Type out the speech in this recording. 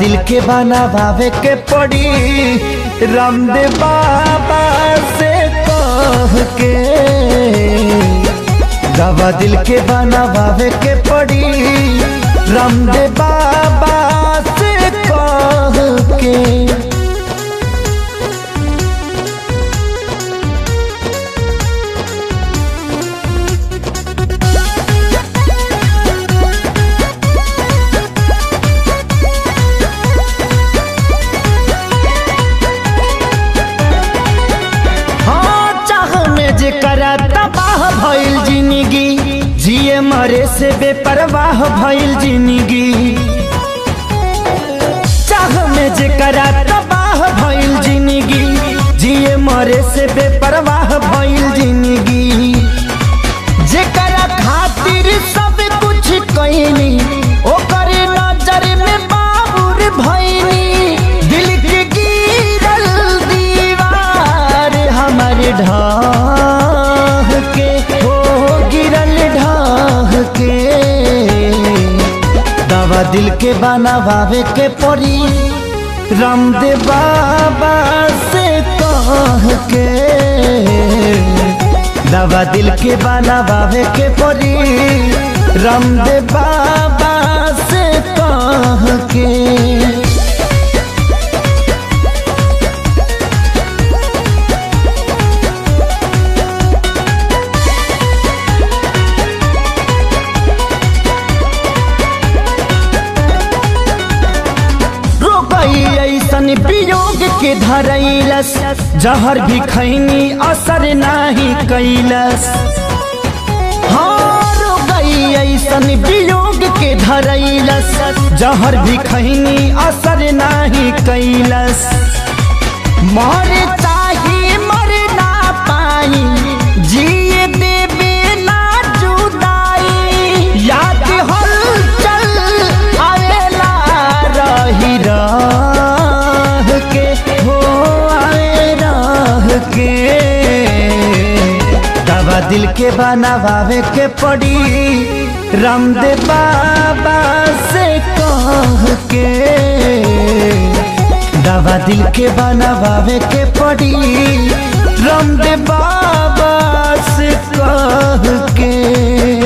दिल के बनावे के पड़ी रामदेव बाबा से कह के। दवा दिल के बनावे के पड़ी रामदेव बाबा से कह के। जेकरा तबाह भइल जिंदगी, जिए मरे से बेपरवाह भइल जिंदगी। चाह में जेकरा तबाह भइल जिंदगी, जिए मरे से बेपरवाह भइल जिंदगी। जेकरा खातिर सब कुछ कइनी ओकर नजर में बाबुर भइनी। दिल के गिरल दीवार हमर ढाह के, हो गिरल ढाह के। दवा दिल के बनावे के पड़ी रामदेव बाबा से कह के। दवा दिल के बनावे के पड़ी रामदेव बाबा से कह के। ऐसन वियोग के धरैलस, जहर भी खैनी असर नाही कैलस। हाँ रोगई ऐसन वियोग के धरैलस, जहर भी खैनी असर नाही कैलस। मर चाही मर ना पाई, जिए देवे ना जुदाई। याद हलचल आवेला रही राह के, हो आए राह के। दवा दिल के बनावे के पड़ी रामदेव बाबा से कह के। दवा दिल के बनावे के पड़ी रामदेव बाबा से कह के।